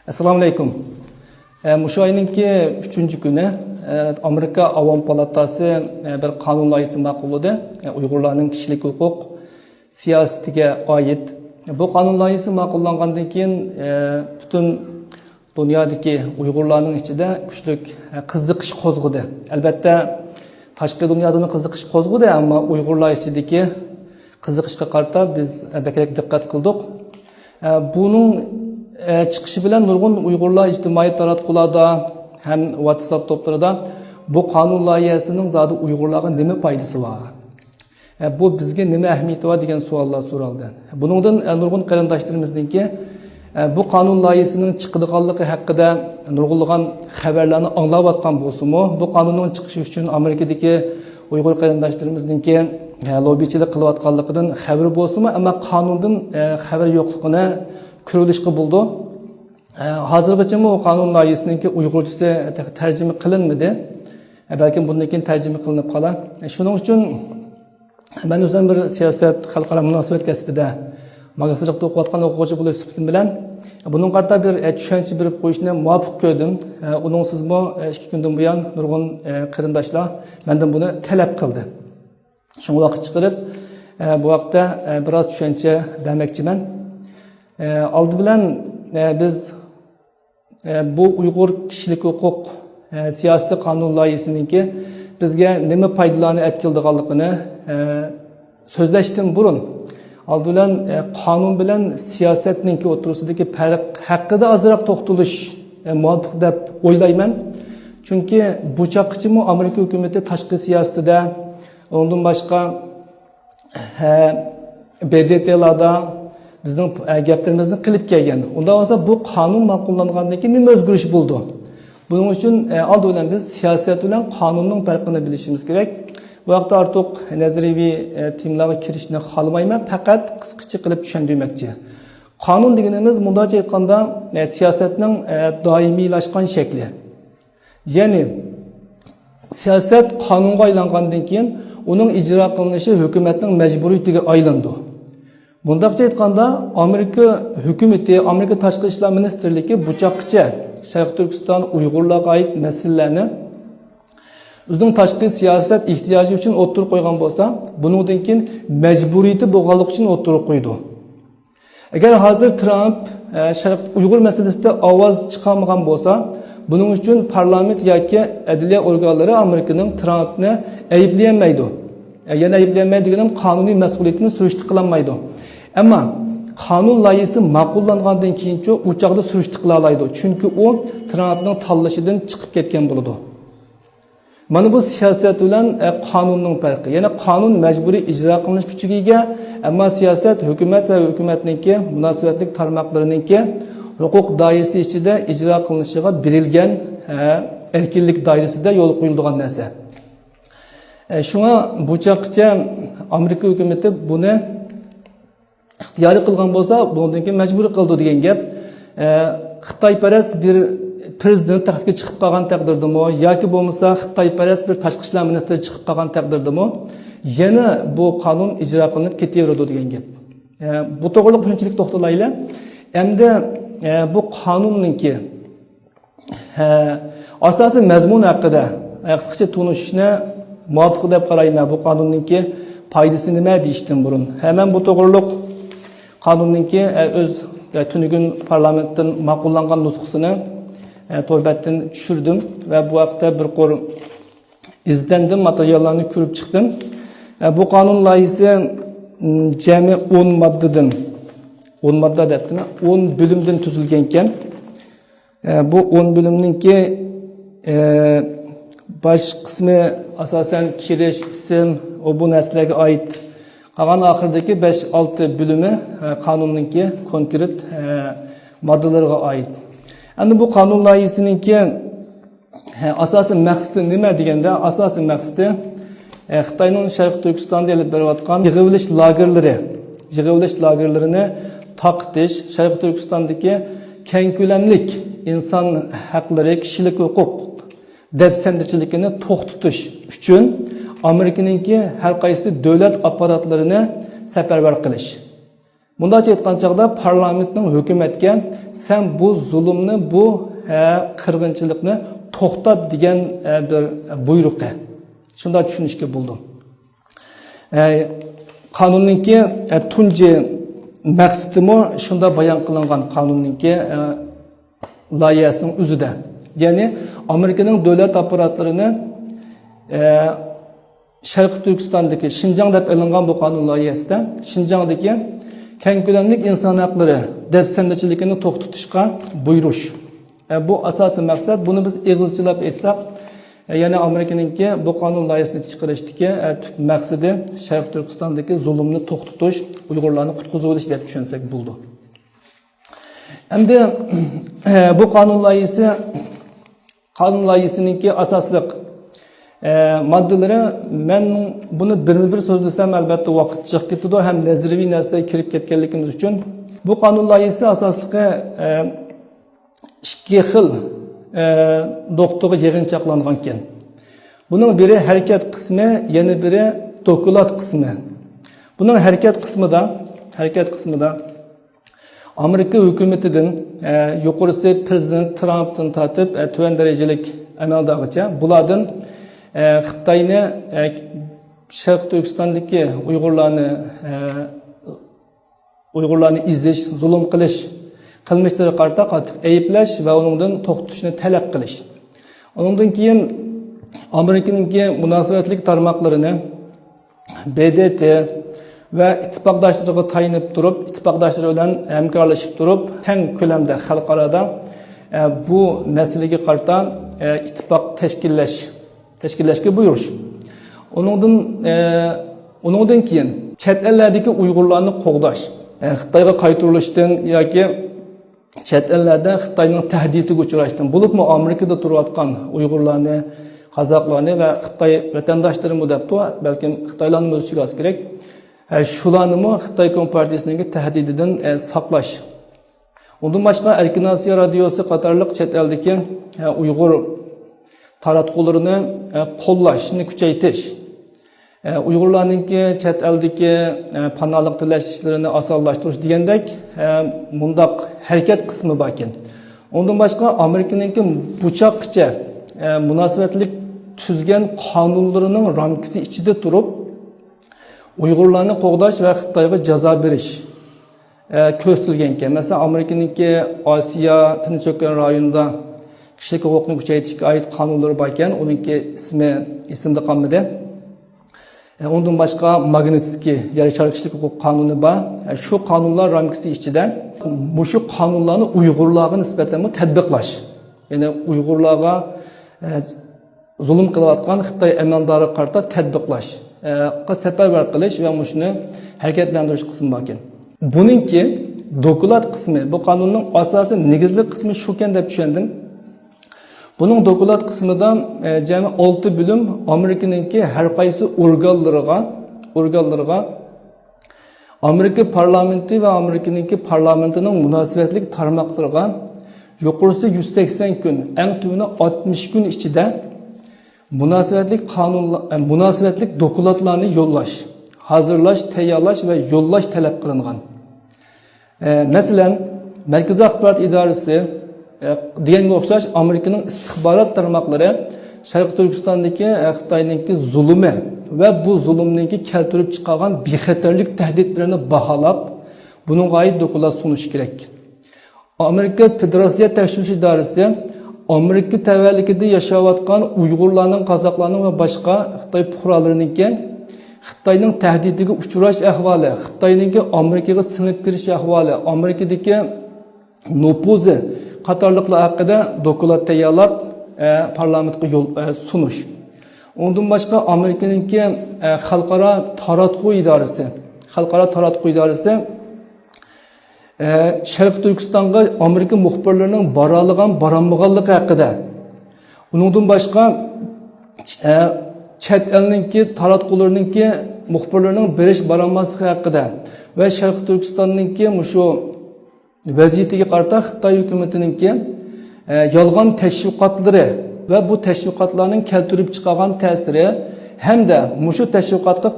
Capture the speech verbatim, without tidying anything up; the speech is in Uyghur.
ئەسسالامۇ ئەلەيكۇم. ئە، مۇشۇ ئاينىڭكى ئۈچىنچى كۈنى، ئە، ئامېرىكا ئاۋام پالاتاسى، ئە، بىر قانۇن لايىھىسى ماقۇللىدى. ئە، ئۇيغۇرلارنىڭ كىشىلىك ھوقۇق سىياسىتىگە ئائىت. بۇ قانۇن لايىھىسى ماقۇللانغاندىن كېيىن، ئە، پۈتۈن دۇنيادىكى ئۇيغۇرلارنىڭ ئىچىدە كۈچلۈك، ئە، قىزىقىش قوزغىدى. ئەلبەتتە، تاشقى دۇنيادىمۇ قىزىقىش قوزغىدى، ئەمما ئۇيغۇرلار ئىچىدىكى قىزىقىشقا قارىتا بىز، ئە، بەكرەك دىققەت قىلدۇق. ئە، بۇنىڭ، ئە، چىقىشى بىلەن نۇرغۇن ئۇيغۇرلار ئىجتىمائىي تاراتقۇلاردا ھەم ۋاتساپ توپلىرىدا بۇ قانۇن لايىھەسىنىڭ زادى ئۇيغۇرلارغا نېمە پايدىسى بار؟ ئە، بۇ بىزگە نېمە ئەھمىيىتى بار دېگەن سوئاللار سورالدى. بۇنىڭدىن، ئە، نۇرغۇن قېرىنداشلىرىمىزنىڭكى، ئە، بۇ قانۇن لايىھىسىنىڭ چىقىدىغانلىقى ھەققىدە نۇرغۇنلىغان خەۋەرلەرنى ئاڭلاۋاتقان بولسىمۇ، بۇ قانۇننىڭ چىقىشى ئۈچۈن ئامېرىكىدىكى ئۇيغۇر قېرىنداشلىرىمىزنىڭكى، ئە، لوببىچىلىك قىلىۋاتقانلىقىدىن خەۋىرى بولسىمۇ، ئەمما قانۇندىن، ئە، خەۋەر يوقلۇقىنى كۆرۈۋېلىشقا بولىدۇ. ئە، ھازىرغىچىمۇ قانۇن لايىھىسىنىڭكى ئۇيغۇرچىسى تېخى تەرجىمە قىلىنمىدى. ئە، بەلكىم بۇندىن كېيىن تەرجىمە قىلىنىپ قالار. ئە، شۇنىڭ ئۈچۈن مەن ئۆزۈم بىر سىياسەت، خەلقئارا مۇناسىۋەت كەسپىدە ماگىستىرلىقتا ئوقۇۋاتقان ئوقۇغۇچى بولۇش سۈپىتىم بىلەن، ئە، بۇنىڭغا قارىتا بىر، ئە، چۈشەنچە بېرىپ قويۇشنى مۇۋاپىق كۆردۈم. ئە، ئۇنىڭسىزمۇ، ئە، ئىككى كۈندىن بۇيان نۇرغۇن، ئە، قېرىنداشلار مەندىن بۇنى تەلەپ قىلدى. شۇڭا ۋاقىت چىقىرىپ، ئە، بۇ ھەقتە، ئە، بىراز چۈشەنچە بەرمەكچىمەن. ئە، ئالدى بىلەن، ئە، بىز، ئە، بۇ ئۇيغۇر كىشىلىك ھوقۇق، ئە، سىياسىتى قانۇن لايىھىسىنىڭكى بىزگە نېمە پايدىلارنى ئەپ كېلىدىغانلىقىنى، ئە، سۆزلەشتىن بۇرۇن، ئالدى بىلەن، ئە، قانۇن بىلەن سىياسەتنىڭكى ئوتتۇرىسىدىكى پەرق ھەققىدە ئازراق توختىلىش، ئە، مۇۋاپىق دەپ ئويلايمەن. چۈنكى بۇ چاغقىچىمۇ ئامېرىكا ھۆكۈمىتى تاشقى سىياسىتىدە، ئۇنىڭدىن باشقا، ھە، ب د ت لاردا بىزنىڭ، ئە، گەپلىرىمىزنى قىلىپ كەلگەن. ئۇنداق بولسا بۇ قانۇن ماقۇللانغاندىن كېيىن نېمە ئۆزگىرىش بولىدۇ؟ بۇنىڭ ئۈچۈن، ئە، ئالدى بىلەن بىز سىياسەت بىلەن قانۇننىڭ پەرقىنى بىلىشىمىز كېرەك. بۇ ھەقتە ئارتۇق نەزەرىيەۋى، ئە، تېمىلارغا كىرىشنى خالىمايمەن، پەقەت قىسقىچە قىلىپ چۈشەندۈرمەكچى. قانۇن دېگىنىمىز، مۇنداقچە ئېيتقاندا، ئە، سىياسەتنىڭ، ئە، دائىمىيلاشقان شەكلى. يەنى، سىياسەت قانۇنغا ئايلانغاندىن كېيىن، ئۇنىڭ ئىجرا قىلىنىشى ھۆكۈمەتنىڭ مەجبۇرىيىتىگە ئايلىنىدۇ. مۇنداقچە ئېيتقاندا، ئامېرىكا ھۆكۈمىتى، ئامېرىكا تاشقى ئىشلار مىنىستىرلىكى بۇ چاغقىچە شەرقىي تۈركىستان، ئۇيغۇرلارغا ئائىت مەسىلىلەرنى ئۆزىنىڭ تاشقى سىياسەت ئېھتىياجى ئۈچۈن ئوتتۇرىغا قويغان بولسا، بۇنىڭدىن كېيىن مەجبۇرىيىتى بولغانلىقى ئۈچۈن ئوتتۇرىغا قويىدۇ. ئەگەر ھازىر ترامپ، ئە، شەرق ئۇيغۇر مەسىلىسىدە ئاۋاز چىقارمىغان بولسا، بۇنىڭ ئۈچۈن پارلامېنت ياكى ئەدلىيە ئورگانلىرى ئامېرىكىنىڭ ترامپنى ئەيىبلىيەلمەيدۇ. ئە، يەنە ئەيىبلىيەلمەيدۇ دېگىنىم، قانۇنىي مەسئۇلىيىتىنى سۈرۈشتە قىلالمايدۇ. ئەمما قانۇن لايىھىسى ماقۇللانغاندىن كېيىنچۇ ئۇ چاغدا سۈرۈشتە قىلالايدۇ. چۈنكى ئۇ ترامپنىڭ تاللىشىدىن چىقىپ كەتكەن بولىدۇ. مانا بۇ سىياسەت بىلەن، ئە، قانۇننىڭ پەرقى. يەنى قانۇن مەجبۇرىي ئىجرا قىلىنىش كۈچىگە ئىگە، ئەمما سىياسەت ھۆكۈمەت ۋە ھۆكۈمەتنىڭكى مۇناسىۋەتلىك تارماقلىرىنىڭكى ھوقۇق دائىرىسى ئىچىدە ئىجرا قىلىنىشىغا بېرىلگەن، ئە، ئەركىنلىك دائىرىسىدە يولغا قويۇلىدىغان نەرسە. ئە، شۇڭا بۇ چاغقىچە ئامېرىكا ھۆكۈمىتى بۇنى ئىختىيارىي قىلغان بولسا، بۇنىڭدىن كېيىن مەجبۇرىي قىلىدۇ دېگەن گەپ. ئە، خىتايپەرەس بىر پرېزىدېنت تەختكە چىقىپ قالغان تەقدىردىمۇ ياكى بولمىسا خىتايپەرەس بىر تاشقى ئىشلار مىنىستىرى چىقىپ قالغان تەقدىردىمۇ يەنە بۇ قانۇن ئىجرا قىلىنىپ كېتىۋېرىدۇ دېگەن گەپ. ئە، بۇ توغرىلىق شۇنچىلىك توختىلايلى. ئەمدى، ئە، بۇ قانۇننىڭكى ھە، ئاساسىي مەزمۇن ھەققىدە، ھە، قىسقىچە تونۇشۇشنى مۇۋاپىق دەپ قارايمەن. بۇ قانۇننىڭكى پايدىسى نېمە دېيىشتىن بۇرۇن. ھە، مەن بۇ توغرۇلۇق قانۇننىڭكى، ھە، ئۆز، ھە، تۈنۈگۈن پارلامېنتتىن ماقۇللانغان نۇسخىسىنى، ھە، تور بەتتىن چۈشۈردۈم ۋە بۇ ھەقتە بىر قۇر ئىزدەندىم، ماتېرىياللارنى كۆرۈپ چىقتىم. ھە، بۇ قانۇن لايىھىسى، م، جەمئىي ئون ماددىدىن، ئون ماددا دەپتىمەن، ئون بۆلۈمدىن تۈزۈلگەنكەن. ئە، بۇ ئون بۆلۈمنىڭكى، ئە، باش قىسمى ئاساسەن كىرىش، ئىسىم، ئۇ بۇ نەرسىلەرگە ئائىت. قالغان ئاخىرىدىكى بەش-ئالتە بۆلۈمى، ئە، قانۇننىڭكى كونكرېت، ئە، ماددىلىرىغا ئائىت. ئەمدى بۇ قانۇن لايىھىسىنىڭكى، ئە، ئاساسىي مەقسىتى نېمە دېگەندە، ئاساسىي مەقسىتى ئە، خىتاينىڭ شەرقىي تۈركىستاندا ئېلىپ بېرىۋاتقان يىغىۋېلىش لاگېرلىرى، يىغىۋېلىش لاگېرلىرىنى تاقىتىش، شەرقىي تۈركىستاندىكى كەڭ كۆلەملىك ئىنسان ھەقلىرى، كىشىلىك ھوقۇق دەپسەندىچىلىكىنى توختىتىش ئۈچۈن ئامېرىكىنىڭكى ھەر قايسى دۆلەت ئاپپاراتلىرىنى سەپەرۋەر قىلىش. مۇنداقچە ئېيتقان چاغدا پارلامېنتنىڭ ھۆكۈمەتكە «سەن بۇ زۇلۇمنى، بۇ، ھە، قىرغىنچىلىقنى توختات» دېگەن، ھە، بىر بۇيرۇقى. شۇنداق چۈشىنىشكە بولىدۇ. ھە، قانۇننىڭكى، ھە، تۇنجى مەقسىتىمۇ شۇنداق بايان قىلىنغان قانۇننىڭكى، ھە، لايىھەسىنىڭ ئۆزىدە. يەنى ئامېرىكىنىڭ دۆلەت ئاپپاراتلىرىنى، ھە، شەرقىي تۈركىستاندىكى، شىنجاڭ دەپ ئېلىنغان بۇ قانۇن لايىھەسىدە، شىنجاڭدىكى كەڭ كۆلەملىك ئىنسان ھەقلىرى دەپسەندىچىلىكىنى توختىتىشقا بۇيرۇش. ئە، بۇ ئاساسىي مەقسەت. بۇنى بىز ئېغىزچىلاپ ئېيتساق، ئە، يەنى ئامېرىكىنىڭكى بۇ قانۇن لايىھەسىنى چىقىرىشتىكى، ئە، تۈپ مەقسىتى شەرقىي تۈركىستاندىكى زۇلۇمنى توختىتىش، ئۇيغۇرلارنى قۇتقۇزۇۋېلىش دەپ چۈشەنسەك بولىدۇ. ئەمدى، ئە، بۇ قانۇن لايىھەسى قانۇن لايىھىسىنىڭكى ئاساسلىق، ئە، ماددىلىرى، مەن بۇنى بىرمۇ بىر سۆزلىسەم، ئەلۋەتتە، ۋاقىت چىقىپ كېتىدۇ ھەم نەزەرىيەۋى نەرسىلەرگە كىرىپ كەتكەنلىكىمىز ئۈچۈن، بۇ قانۇن لايىھىسى ئاساسلىقى، ئە، ئىككى خىل، ئە، نۇقتىغا يىغىنچاقلانغانكەن. بۇنىڭ بىرى ھەرىكەت قىسمى، يەنە بىرى دوكلات قىسمى. بۇنىڭ ھەرىكەت قىسمىدا، ھەرىكەت قىسمىدا ئامېرىكا ھۆكۈمىتىدىن، ئە، يۇقىرىسى پىرېزىدېنت ترامپتىن تارتىپ، ئە، تۆۋەن دەرىجىلىك ئەمەلدارغىچە بۇلاردىن، ئە، خىتاينى، ئە، شەرقىي تۈركىستاندىكى ئۇيغۇرلارنى، ئە، ئۇيغۇرلارنى ئېزىش، زۇلۇم قىلىش قىلمىشلىرىغا قارىتا قاتتىق ئەيىبلەش ۋە ئۇنىڭدىن توختىتىشنى تەلەپ قىلىش. ئۇنىڭدىن كېيىن ئامېرىكىنىڭكى مۇناسىۋەتلىك تارماقلىرىنى ب د ت ۋە ئىتتىپاقداشلىرىغا تايىنىپ تۇرۇپ، ئىتتىپاقداشلىرى بىلەن ھەمكارلىشىپ تۇرۇپ، كەڭ كۆلەمدە خەلقئارادا، ئە، بۇ مەسىلىگە قارىتا، ئە، ئىتتىپاق تەشكىللەش، تەشكىللەشكە بۇيرۇش. ئۇنىڭدىن، ئە، ئۇنىڭدىن كېيىن چەت ئەللەردىكى ئۇيغۇرلارنى قوغداش. ئە، خىتايغا قايتۇرۇلۇشتىن ياكى چەت ئەللەردە خىتاينىڭ تەھدىتىگە ئۇچراشتىن، بولۇپمۇ ئامېرىكىدا تۇرۇۋاتقان ئۇيغۇرلارنى، قازاقلارنى ۋە خىتاي ۋەتەنداشلىرىمۇ دەپتۇ، بەلكىم خىتايلارنىمۇ ئۆز ئىچىگە ئالسا كېرەك. ئە، شۇلارنىمۇ خىتاي كومپارتىيىسىنىڭكى تەھدىتىدىن، ئە، ساقلاش. ئۇندىن باشقا، ئەركىن ئاسىيا رادىيوسى قاتارلىق چەت ئەلدىكى، ئە، ئۇيغۇر تاراتقۇلىرىنى، ئە، قوللاشنى كۈچەيتىش. ئە، ئۇيغۇرلارنىڭكى چەت ئەلدىكى، ئە، پاناھلىق تىلەش ئىشلىرىنى ئاسانلاشتۇرۇش دېگەندەك، ئە، مۇنداق ھەرىكەت قىسمى باركەن. ئۇندىن باشقا، ئامېرىكىنىڭكى بۇ چاغقىچە، ئە، مۇناسىۋەتلىك تۈزگەن قانۇنلىرىنىڭ رامكىسى ئىچىدە تۇرۇپ، ئۇيغۇرلارنى قوغداش ۋە خىتايغا جازا بېرىش، ئە، كۆرسىتىلگەنىكەن. مەسىلەن، ئامېرىكىنىڭكى ئاسىيا تىنچ ئوكيان رايونىدا كىشىلىك ھوقۇقنى كۈچەيتىشكە ئائىت قانۇنلىرى باركەن، ئۇنىڭكى ئىسمى ئېسىمدە قالمىدى. ئە، ئۇنىڭدىن باشقا، ماگنىتسكىي يەر شارى كىشىلىك ھوقۇق قانۇنى بار. ئە، شۇ قانۇنلار رامكىسى ئىچىدە مۇشۇ قانۇنلارنى ئۇيغۇرلارغا نىسبەتەنمۇ تەتبىقلاش، يەنى ئۇيغۇرلارغا، ئە، زۇلۇم قىلىۋاتقان خىتاي ئەمەلدارىغا قارىتا تەتبىقلاش، ئە، سەپەرۋەر قىلىش ۋە مۇشۇنى ھەرىكەتلەندۈرۈش قىسمى باركەن. بۇنىڭكى دوكلات قىسمى، بۇ قانۇننىڭ ئاساسىي نېگىزلىك قىسمى شۇكەن دەپ چۈشەندىم. بۇنىڭ دوكلات قىسمىدا، ئە، جەمئىي ئالتە بۆلۈم ئامېرىكىنىڭكى ھەر قايسى ئورگانلىرىغا، ئورگانلىرىغا، ئامېرىكا پارلامېنتى ۋە ئامېرىكىنىڭكى پارلامېنتىنىڭ مۇناسىۋەتلىك تارماقلىرىغا يۇقىرىسى يۈز سەكسەن كۈن، ئەڭ تۆۋىنى ئاتمىش كۈن ئىچىدە مۇناسىۋەتلىك قانۇنلا-، ئە، مۇناسىۋەتلىك دوكلاتلارنى يوللاش، ھازىرلاش، تەييارلاش ۋە يوللاش تەلەپ قىلىنغان. ئە، مەسىلەن، مەركىزىي ئاخبارات ئىدارىسى، ئە، دېگەنگە ئوخشاش ئامېرىكىنىڭ ئىستىخبارات تارماقلىرى شەرقىي تۈركىستاندىكى، ئە، خىتاينىڭكى زۇلۇمى ۋە بۇ زۇلۇمنىڭكى كەلتۈرۈپ چىقارغان بىخەتەرلىك تەھدىتلىرىنى باھالاپ، بۇنىڭغا ئائىت دوكلات سۇنۇشى كېرەك. ئامېرىكا فېدېراتسىيە تەكشۈرۈش ئىدارىسى ئامېرىكا تەۋەلىكىدە ياشاۋاتقان ئۇيغۇرلارنىڭ، قازاقلارنىڭ ۋە باشقا خىتاي پۇقرالىرىنىڭكى خىتاينىڭ تەھدىتىگە ئۇچراش ئەھۋالى، خىتاينىڭكى ئامېرىكىغا سىڭىپ كىرىش ئەھۋالى، ئامېرىكىدىكى نوپۇزى قاتارلىقلار ھەققىدە دوكلات تەييارلاپ، ئە، پارلامېنتقا يول، ئە، سۇنۇش. ئۇنىڭدىن باشقا، ئامېرىكىنىڭكى، ئە، خەلقئارا تاراتقۇ ئىدارىسى، خەلقئارا تاراتقۇ ئىدارىسى، ئە، شەرقىي تۈركىستانغا ئامېرىكا مۇخبىرلىرىنىڭ بارالىغان، بارالمىغانلىقى ھەققىدە. ئۇنىڭدىن باشقا، ئە، چەت ئەلنىڭكى تاراتقۇلىرىنىڭكى مۇخبىرلىرىنىڭ بېرىش، بارالماسلىقى ھەققىدە ۋە شەرقىي تۈركىستاننىڭكى مۇشۇ ۋەزىيىتىگە قارىتا خىتاي ھۆكۈمىتىنىڭكى، ئە، يالغان تەشۋىقاتلىرى ۋە بۇ تەشۋىقاتلارنىڭ كەلتۈرۈپ چىقارغان تەسىرى ھەمدە مۇشۇ تەشۋىقاتقا